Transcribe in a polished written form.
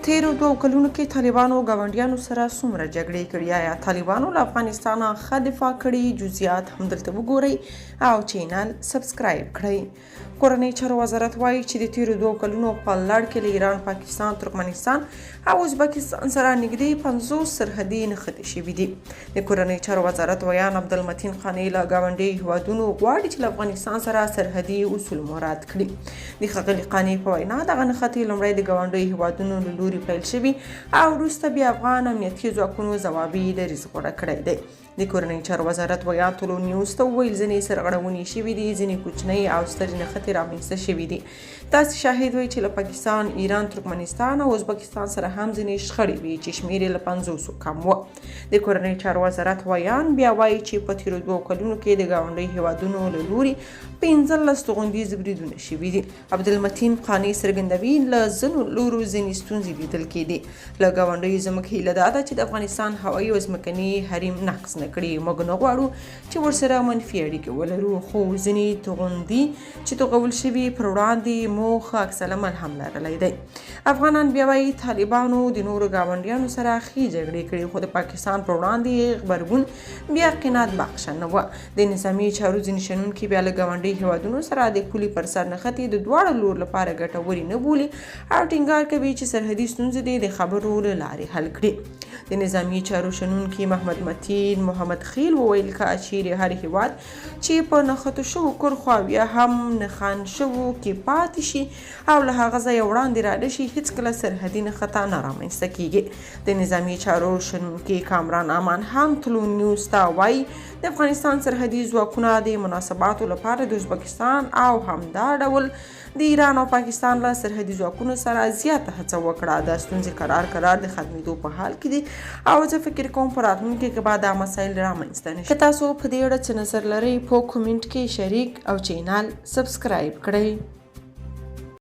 تېرو دوو کلونو کې طالبانو ګاونډیانو سره څومره جګړې کړي؟ آیا طالبانو له افغانستانه ښه دفاع کړې؟ جزئیات همدلته وګورئ او چینل سبسکرایب کړئ. کورنۍ چارو وزارت وایي چې د تېرو دوو کلونو په لړ کې له ایران، پاکستان، ترکمنستان او ازبکستان سره نږدې 50 سرحدي نښتې شوې دي. د کورنۍ چارو وزارت ویاند عبدالمتین قانع له ګاونډیو هیوادونو غواړي چې له افغانستان سره سرحدي اصول مراعات کړي. د ښاغلي قانع په وینا، دغه نښتې لومړی د ګاونډیو هیوادونو له لوري پیل شوي او وروسته بیا افغان امنیتي ځواکونو ځوابي دریځ غوره کړی دی. د کورنۍ چارو وزارت ویاند طلوع نیوز ته وویل، ځینې سرغړونې شوې دي، ځینې کوچنۍ او سترې نښتې رامنځته شوې دي. تاسې شاهد وئ چې له پاکستان، ایران، ترکمنستان او ازبکستان سره هم ځینې شخړې وې چې شمېر یې له 50 کم و. د کورنیو چارو وزارت ویاند بیا وایي چې په تېرو دوو کلونو کې د ګاونډیو هېوادونو له لوري 15 توغندیز بریدونه شوي دي. عبدالمتین قانع څرګندوي، له ځینو لورو ځینې ستونزې لیدل کېدې. له ګاونډیو زموږ هیله دا ده چې د افغانستان هوایي او ځمکني حریم نقض نه کړي. موږ نه غواړو چې ورسره منفي اړیکې ولرو، خو ځینې توغندي چې توغول شوي پر وړاندې مو ښه عکس العمل هم لرلی دی. افغانان بیا وایي، طالبانو د نورو ګاونډیانو سره ښې جګړې کړي، خو د پاکستان پر وړاندې یې غبرګون بیا قناعت بخشه نه و. د نظامي چارو ځینې شنونکي بیا له ګاونډیو هېوادونو سره د پولې پر سر نښتې د دواړو لورو لپاره ګټورې نه بولي او ټینګار کوي چې سرحدي ستونزې دې د خبرو له لارې حل کړي. د نظامي چارو شنونکي محمد متین محمد خیل وویل، که چیرې هر هیواد چې په نښتو شوو کرښو او یا هم نښان شوو کې پاتې شي او له هغه ځایه وړاندې را نه شي، هیڅکله سرحدي نښته نه رامنځته کیږي. د نظامي چارو شنونکي کامران امان هم طلوع نیوز ته وایي، د افغانستان سرحدي ځواکونه د مناسباتو لپاره د ازبکستان او همدا ډول د ایران او پاکستان له سرحدي ځواکونو سره زیاته هڅه وکړه. دا ستونزې کرار کرار د ختمېدو په حال کې دي او زه فکر کوم په راتلونکي کې به دا مسایل رامنځته نه شي. که تاسو په دې اړه څه نظر لرئ، په کومنټ کې شریک او چینل سبسکرایب کړئ.